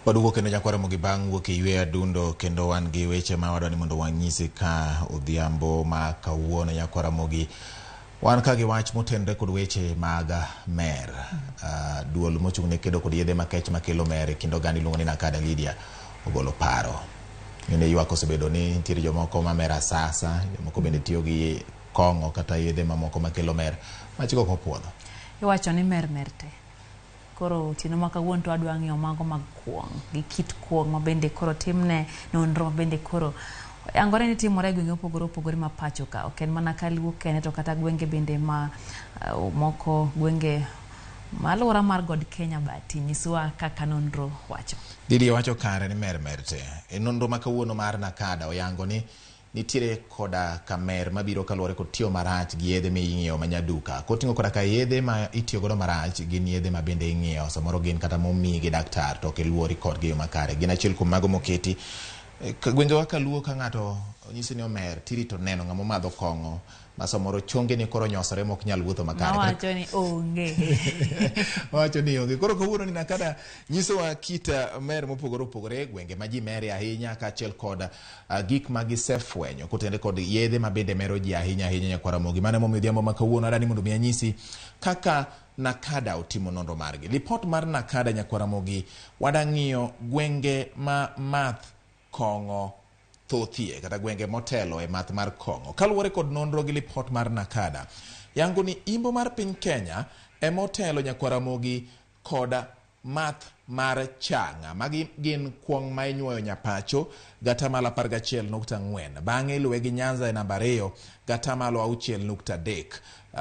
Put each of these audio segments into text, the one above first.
Waduogo kendo nyakwar Ramogi bang' wuok e yweyo adundo kendo wan gi weche ma wadwa ni mondo wanyisi ka odhiambo ma kawuono. Nyakwar Ramogi, wan ka gi wach motenore kod weche mag mer. Duol mochung' ne kedo kod yedhe makech makelo mer e kind oganda iluongo ni NACADA Lydia ogolo paro. Ng'eni ywak osebedo ni nitiere jomoko ma mer asasa, jomoko bende tiyo gi kong'o kata yedhe mamoko makelo mer. Wachgo ok opuodho. Iwacho ni mer mer te. Koro otieno ma kawuono to wadwa ng'iyo mago mag kuong' gi kit kuong' ma bende koro timne nonro ma bende koro oyangore ni timore e gwenge mopogore opogore ma pacho ka. Ok en mana kaluo kende to kata gwenge bende ma moko gwenge ma alwora mar God Kenya bati nyiswa kaka nonro wacho. Didi wacho kare ni mer mer te. E nonro ma kawuono mar NACADA oyango ni Nitiere koda ka mer mabiro kaluwore kod tiyo marach gi yedhe mi ing'iewo ma nyaduka. Koting'o koda ka yedhe ma itiyo godo marach gin yedhe ma bende ing'iewo, samoro gin kata momiyi gi daktar to ok iluwori kodgi e yo makare. Gin achiel kuom mago moketi. Gwengewa kaluo ka ng'ato onyisi ni omer tirito neno ng'ama omadho kong'o ma samoro chongene koro onyosore mok nyal wuotho makare. Mawacho ni onge. Mawacho ni onge. Koro kawuono ni NACADA nyisowa kit mer mopogore opogore, gwenge ma ji mere ahinya kaachiel kod gik ma gisefwenyo kotenore kod yedhe ma bende mero ji ahinya ahinya nyakwar Ramogi. Mano emomiyo odhiambo ma kawuono adani mondo mi anyisi kaka NACADA otimo nonro margi. Lipot mar NACADA nyakwar Ramogi wadang'iyo gwenge ma math kong'o thothie kata gwenge motelo e math mar kong'o. Kaluwore kod nonro gi lipot mar NACADA, yango ni imbo mar piny Kenya ema otelo nyakwar Ramogi kod math mar chang'a. Magi gin kuong' ma inyuoyo nyapacho gi atamalo 11.4. Bang'e iluwe gi Nyanza e namba 2 gi atamalo 6.3.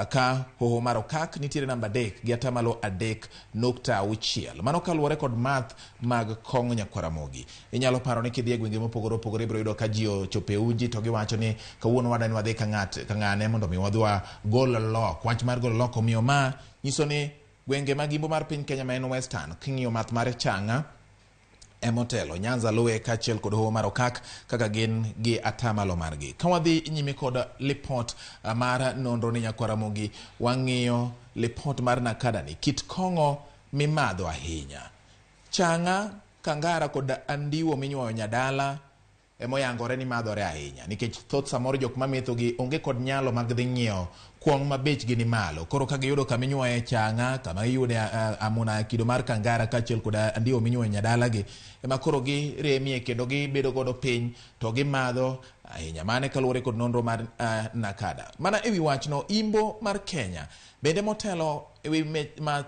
Ka Hoho mar Okak nitiere namba 3 gi atamalo 3.6. Mano kaluwore kod math mag kong'o nyakwar Ramogi. Inyalo paro ni kidhi e gwenge mopogore opogore ibiro yudo ka ji ochopo e uji to giwacho ni kawuono wadwa ni wadhi ka ng'at ka ng'ane mondo mi wadhi wagol lok. Wach mar golo lok omiyo ma nyiso ni Gwenge mag imbo mar piny Kenya ma en Western, king'iyo math mar Chang'a emotelo, Nyanza luwe kaachiel kod Hoho mar Okak kaka gin gi atamalo margi. Ka wadhi nyime kod lipot mar nonro ni nyakwar Ramogi, wang'iyo lipot mar NACADA ni kit kong'o mimadho ahinya. Chang'a, Kangara kod Andiwo minyuoyo nyadala emoyangore ni madhore ahinya nikech thoth samoro jok mametho gi onge kod nyalo mag dhi ng'iewo kuong' ma bechgi ni malo. Koro ka giyudo kama inyuoye chang'a, kama iyude amuna kido mar kangara kaachiel kod andiwo minyuoyo nyadala gi ema koro giremie kendo gibedo godo piny to gimadho ahinya. Mano kaluwore kod nonro mar NACADA. Mana ewi wachno, imbo mar Kenya bende motelo ewi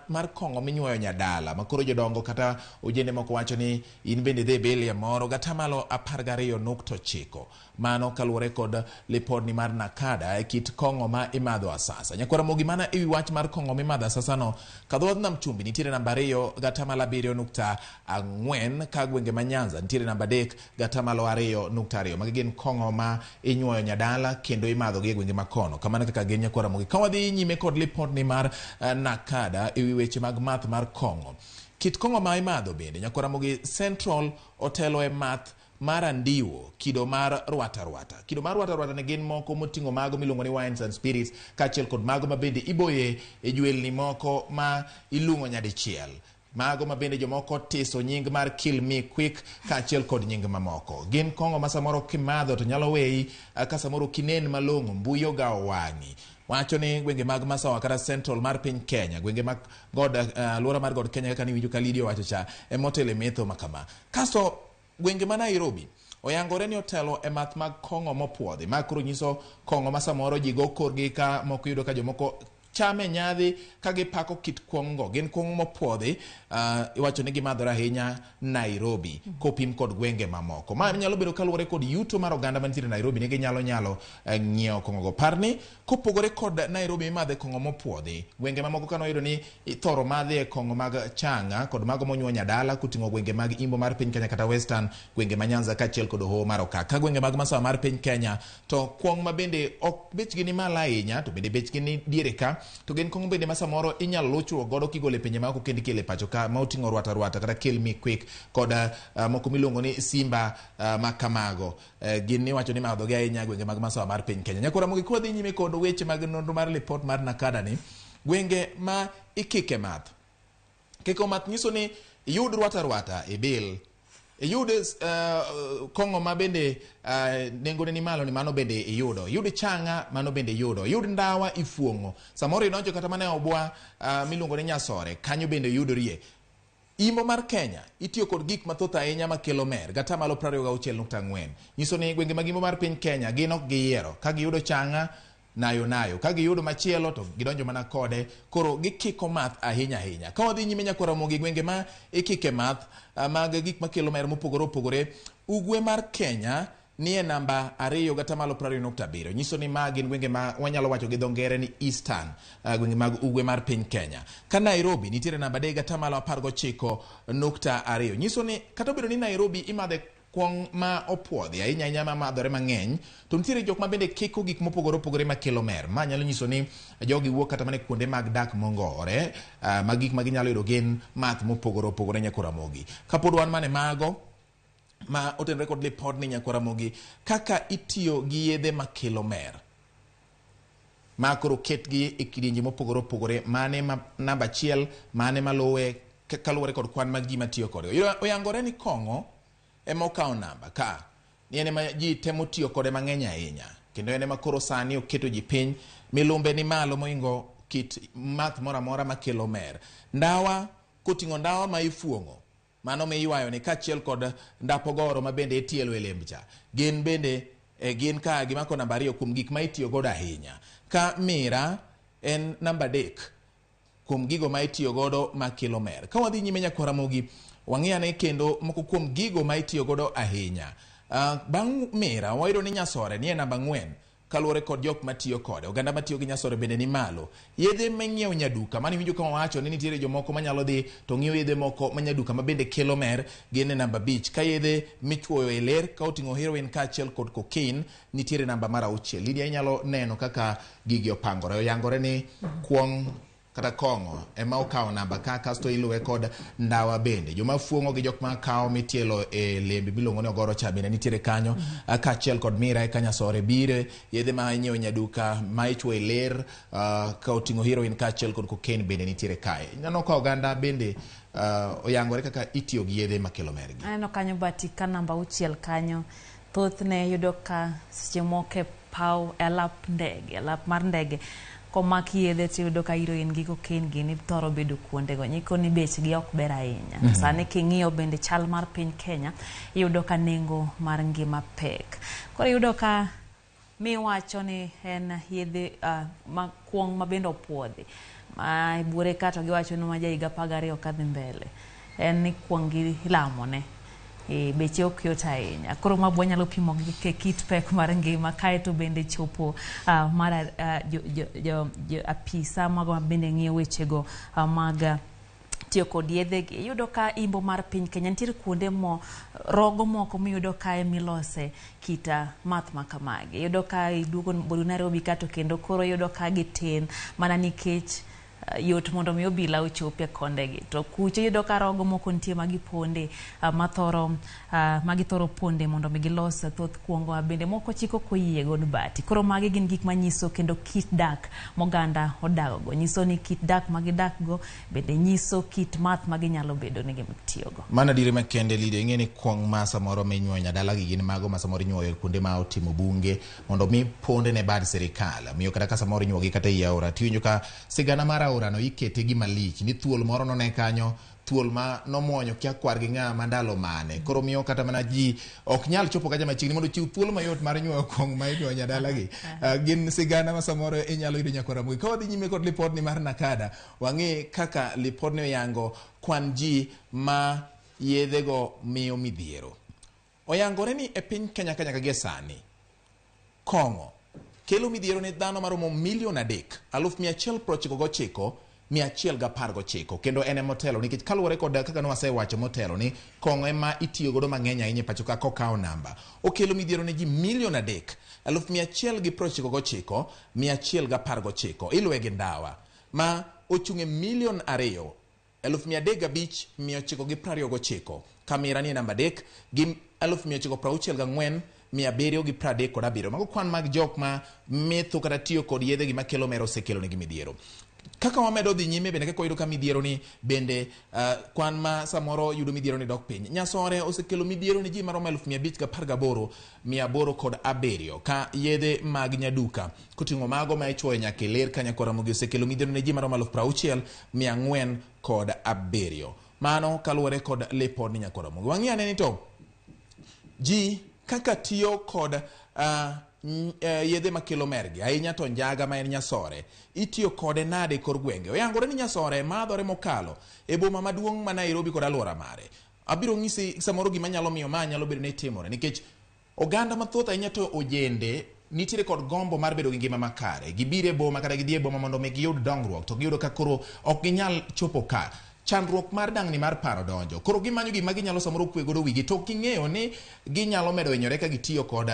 mar kong'o minyuoyo nyadala ma koro jodongo kata ojende moko wacho ni in bende idhi ibilie moro gatamalo 12.9. Mano kaluwore kod lipodni mar NACADA e kit kong'o ma imadho asasa. Nyakwar Ramogi, mana ewi wach mar kong'o mimadho asasa no, kadho nam chumbi nitiere namba 2 gatamalo 7.4, ka gwenge ma Nyanza nitiere namba 3 gatamalo 2.2. Magi gin kong'o ma inyuoyo nyadala kendo imadho gi e gwenge ma kono. Kamano kaka gin nyakwar Ramogi. Ka wadhi nyime kod lipodni mar NACADA ewi weche mag math mar kong'o. Kit kong'o ma imadho bende, nyakwar Ramogi Central otelo e math mar andiwo, kido mar rwata rwata. Kido mar rwata rwata ne gin moko moting'o mago miluongo ni wines and spirits, kaachiel kod mago ma bende iboye e jwelni moko ma ilung'o nyadichiel. Mago ma bende jomoko tiso nying mar kill me quick kaachiel kod nying mamoko. Gin kong'o ma samoro kimadho to nyalo weyi ka samoro kinen malong'o, mbui ogawo wang'i. Wacho ni gwenge mag Masawa kata Central mar piny Kenya, gwenge mag God, alwora mar God Kenya kaka niwinjo ka Lydia owacho cha, ema otelo e metho ma kama. Kasto gwenge ma Nairobi oyangore ni otelo e math mag kong'o mopuodhi. Ma koro nyiso kong'o ma samoro ji go korgi ka moko yudo ka jomoko chame nyadhi ka gipako kit kuong'go. Gin kuong' mopuodhi, iwacho ni gimadhore ahinya Nairobi kopim kod gwenge mamoko. Ma nyalo bedo kaluwore kod yuto mar oganda mantiere Nairobi ni ginyalo nyalo ng'iewo kong'ogo. Par ni kopogore kod Nairobi mimadhe kong'o mopuodhi, gwenge mamoko kane oyudo ni ithoro madhie kong'o mag chang'a kod mago monyuo nyadala koting'o gwenge mag imbo mar piny Kenya kata Western, gwenge ma Nyanza kaachiel kod Hoho mar Okak. Ka gwenge mag Masawa mar piny Kenya to kuong' ma bende ok bechgi ni malo ahinya to bende bechgi ni diere ka, to gin kong'o bende ma samoro inyalo luchruok godo kigolo e pinje maoko kendo ikelo e pacho ka ma oting'o rwata rwata kata kill me quick kod moko miluongo ni Simba ma kamago. Gin iwacho ni madhogi ahinya e gwenge mag Masawa mar piny Kenya. Nyakwar Ramogi, kwa dhi nyime kod weche mag nonro mar lipot mar NACADA ni, gwenge ma ikike math. Kiko math nyiso ni iyud rwata rwata ibil. Iyud kong'o ma bende nengone ni malo ni mano bende iyudo. Iyud chang'a mano bende iyudo. Iyud ndawa ifuong'o. Samoro idonjo kata mana e obwa miluongo ni Nyasore, kanyo bende iyudorie. Imbo mar Kenya itiyo kod gik mathoth ahinya makelo mer, gatamalo 26.4. Nyiso ni gwenge mag imbo mar piny Kenya gin ok giyiero. Ka giyudo chang'a, nayo nayo. Ka giyudo machielo to gidonjo mana kode. Koro gikiko math ahinya ahinya. Ka wadhi nyime nyakwa Ramogi, gwenge ma ikike math mag gik makelo mer mopogore opogore, ugwe mar Kenya nie namba 2 gatamalo 20.7. Nyiso ni ma gin gwenge ma wanyalo wacho gi dho ngere ni Eastern, gwenge mag ugwe mar piny Kenya. Ka Nairobi nitiere namba 3 gatamalo 19.2. Nyiso ni kata obedo ni Nairobi imadhe kuong' ma opuodhi ahinya ahinya ma madhore mang'eny, to nitiere jok ma bende kiko gik mopogore opogore makelo mer. Ma nyalo nyiso ni jogi wuok kata mana e kuonde mag dak mongowore, ma gik ma ginyalo yudo gin math mopogore opogore nyakwa Ramogi. Kapod wan mana e mago ma otenore kod lipodni nyakwa Ramogi, kaka itiyo gi yedhe makelo mer ma koro ketgi e kidienje mopogore opogore, mane ma namba 1, mane maluwe kaluwore kod kwan mag ji matiyo kode. Oyangore ni kong'o ema okawo namba ka ni en ema ji temo tiyo kode mang'eny ahinya, kendo en ema koro sani oketo ji piny. Milumbe ni malo mohingo kit math moro amora makelo mer. Ndawa koting'o ndawa ma ifuong'o, mano miywayo ni kaachiel kod ndapogoro ma bende itielo e lemb cha, gin bende gin ka gimako namba 2 kuom gik ma itiyo godo ahinya. Ka mira en namba 3 kuom gigo ma itiyo godo makelo mer. Ka wadhi nyime nyakwa Ramogi, wang'i ane kendo moko kuom gigo ma itiyo godo ahinya. Bang' mira wayudo ni Nyasore nie namba 4 kaluwore kod jok matiyo kode. Oganda matiyo gi Nyasore bende ni malo. Yedhe ming'iewo nyaduka, mano iwinjo ka wawacho ni nitiere jomoko manyalo dhi to ng'iewo yedhe moko ma nyaduka ma bende kelo mer, gin e namba 5. Ka yedhe michuoyo e ler ka oting'o heroin kaachiel kod cocaine nitiere namba mar 6. Lydia, inyalo neno kaka gigi opangore. Oyangore ni kuong' kata kong'o ema okawo namba ka, kasto iluwe kod ndawa bende. Joma fuong'o gi jok ma kawo mitielo e lembe miluongo ni ogoro cha bende nitiere kanyo, kaachiel kod mira eka Nyasore bire, yedhe ma inyiewo nyaduka ma ichuo e ler, ka oting'o heroin kaachiel kod cocaine bende nitiere kae. Ineno ka oganda bende oyangore kaka itiyo gi yedhe makelo mer gi. Aneno kanyo bati ka namba 6 kanyo, thothne yudo ka seche moko e paw e alap ndege, alap mar ndege komak yedhe tiyudo ka heroin gi cocaine gini thoro bedo kuondego, nyiko ni bechgi ok ber ahinya. Sani king'iyo bende chal mar piny Kenya, iyudo ka nengo mar ngima pek. Koro iyudo ka miwacho ni en yedhe ma kuong' ma bende opuodhi, ma e buore ka to giwacho ni ma ja higa 12 kadhi mbele, en ni kuong' gi ilamone. Beche ok yot ahinya. Koro ma wanyalo pimo gi kit pek mar ngima, kaeto bende chopo mar jo apisa mago ma bende ng'iyo wechego mag tiyo kod yedhe gi. Iyudo ka imbo mar piny Kenya nitiere kuonde mo rogo moko miyudo kae milose kita math ma kamagi. Iyudo ka iduogo bodu Nairobi ka to kendo koro iyudo ka gitin mana nikech yot mondo mi obila ochopi e kondegi. To kucho iyudo ka rogo moko nitie ma giponde, ma githoro ponde mondo mi gilos thoth kuongo ma bende moko chik ok oyie godo bati. Koro magi gin gik manyiso kendo kit dak moganda odagogo. Nyiso ni kit dak ma gidakgo bende nyiso kit math ma ginyalo bedo ni gitiyogo. Mano adieri makende Lydia, ing'e ni kuong' ma samoro minyuoyo nyadala gi gin mago ma samoro inyuoyo kuonde ma otimo bunge mondo mi ponde ne bad sirikal. Omiyo kata ka samoro inyuogi kata ei aora, tiwinjo ka sigana mar aora no ikete gima lich, ni thuol moro none kanyo, thuol ma nomuonyo kia kwar gi ng'a ma ndalo mane. Koro miyo kata mana ji ok nyal chopo kacha machiegni mondo ochiw thuolo mayot mar nyuoyo kong' ma inyuoyo nyadala gi. Gin sigana ma samoro inyalo yudo nyakwa Ramogi. Ka wadhi nyime kod lipodni mar Nakada, wang'e kaka lipodni oyango kwan ji ma yedhego miyo midhiero. Oyangore ni e piny Kenya ka nyaka gie sani, kong'o kelo midhiero ne dhano maromo milion 3, 199, 119, kendo en ema otelo nikech kaluwore kod kaka ne wasewacho motelo ni kong'o ema itiyo godo mang'eny ahinya e pacho ka kokawo namba. Okelo midhiero ne ji milion 3, 199, 119. Iluwe gi ndawa ma ochung' e milion 2, 305, 929. Kamira ni e namba 3 gi 964, 737. Mago kwan mag jok ma metho kata tiyo kod yedhe gi makelo mer osekelo negi midhiero. Kaka wamedo dhi nyime bende kaka wayudo ka midhiero ni bende kwan ma samoro yudo midhiero ni dok piny. Nyasore osekelo midhiero ni ji maromo 518,807 ka yedhe mag nyaduka koting'o mago ma ichuoyo nyaka e ler ka Nyakwaramogi osekelo midhiero ne ji maromo 60,407. Mano kaluwore kod lipod ni Nyakwaramogi. Wang'i ane ni to ji kaka tiyo kod yedhe makelo mergi ahinya to njaga ma en nyasore itiyo kode nade e kor gwenge. Oyangore ni nyasore madhore mokalo e boma maduong' ma Nairobi kod alwora mare. Abiro nyisi samoro gima nyalo miyo ma nyalo bedo ni timore nikech oganda mathoth ahinya to ojende nitiere kod gombo mar bedo gi ngima makare. Gibiro e boma kata gidhi e boma mondo mi giyud dongruok to giyudo ka koro ok ginyal chopo ka. Chandruok mar dang'ni mar paro donjo. Koro gimanyo gima ginyalo samoro kwe godo wigi to ok ging'eyo ni ginyalo medo hinyore ka gitiyo kod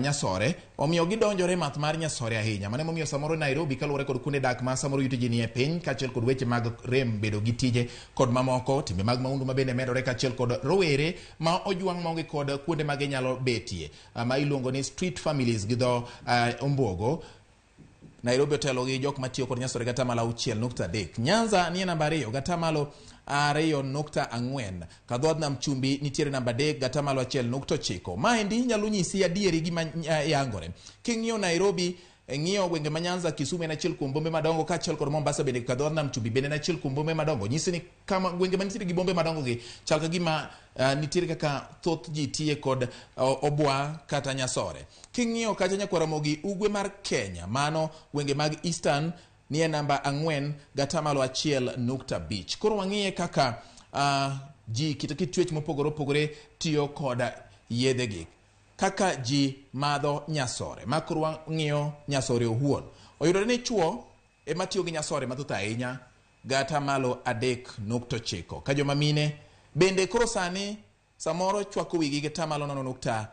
nyasore. Omiyo gidonjore math mar nyasore ahinya. Mano emomiyo samoro Nairobi kaluwore kod kuonde dak ma samoro yuto ji nie piny kaachiel kod weche mag rem bedo gi tije kod mamoko, timbe mag mahundu ma bende medore kaachiel kod rowere ma ojwang' maonge kod kuonde ma ginyalo betie ma iluongo ni street families gi dho ombogo. Nairobi otelo gi jok matiyo kod nyasore gi atamalo 6.3. Nyanza nie namba 2 gi atamalo 2.4. Kadhodh Nam Chumbi nitiere namba 3 gi atamalo 1.9. Maendi nyalo nyisi adieri gima yangore. King'iyo Nairobi, ng'iyo gwenge ma Nyanza, Kisumu en achiel kuom bombe madongo kaachiel kod Mombasa bende Kadhodh Nam Chumbi bende en achiel kuom bombe madongo. Nyisi ni kama gwenge manitiere gi bombe madongo gi chal ka gima nitiere kaka thoth ji tiye kod obwa kata nyasore. King'iyo kacha Nyakwaramogi ugwe mar Kenya, mano gwenge mag Eastern nie namba 4 gi atamalo 1.5. Koro wang'iye kaka ji kit chwech mopogore opogore tiyo kod yedhegi. Kaka ji madho nyasore. Ma koro wang'iyo nyasore owuon. Oyudore ni chuo ema tiyo gi nyasore mathoth ahinya gi atamalo 3.9. Ka joma mine bende koro sani samoro chwako wigi gi atamalo 0.3.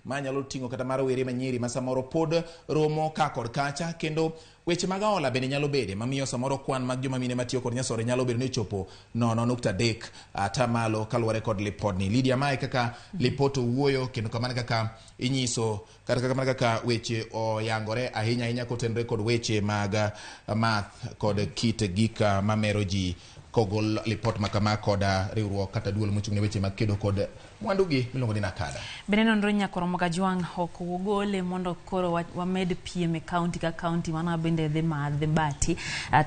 Ma nyalo ting'o kata mar rowere manyiri ma samoro pod romo ka kod kacha kendo weche mag aola bende nyalo bede mamiyo samoro kwan mag joma mine matiyo kod nyasore nyalo bedo ni ochopo 0.3 atamalo kaluwore kod lipodni. Lydia, mae kaka lipot owuoyo kendo kamano kaka inyiso kata kamano kaka weche oyangore ahinya ahinya kotenore kod weche mag math kod kit gik mamero ji kogol lipot makama kod riwruok kata duol mochung' ne weche mag kedo kod mwandugi miluongo ni NACADA. Bende nonro Nyakwaramogi Ajwang' ok wogole mondo koro wamed piem e kaunti ka kaunti mana bende dhi madhi bati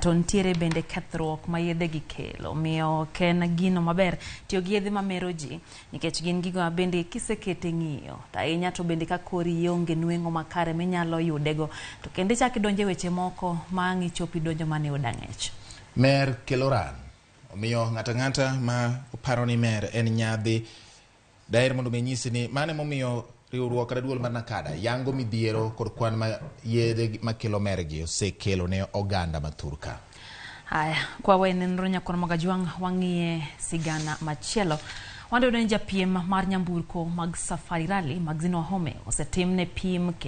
to nitiere bende kethruok ma yedhe gi kelo. Omiyo ok en gino maber tiyo gi yedhe mamero ji nikech gin gigo ma bende kisekete ng'iyo to ahinya to bende ka kori ionge nweng'o makare minyalo yudego to kendo ichak idonjo e weche moko ma ang' ichop idonjo mana e od ang'ech. Mer kelo ran. Omiyo ng'ato ang'ata ma paro ni mer en nyadhi daher mondo mi anyisi ni mano emomiyo riwruok kata duol mar NACADA yango midhiero kod kwan ma yedhe makelo mergi osekelo ne oganda ma thurka. Haya, kwa we nonro Nyakwaramogi Ajwang' wang'iye sigana machielo. Wayudo ni japiem mar nyamburko mag Safari Rally Maxine Wahome osetimne pim kendo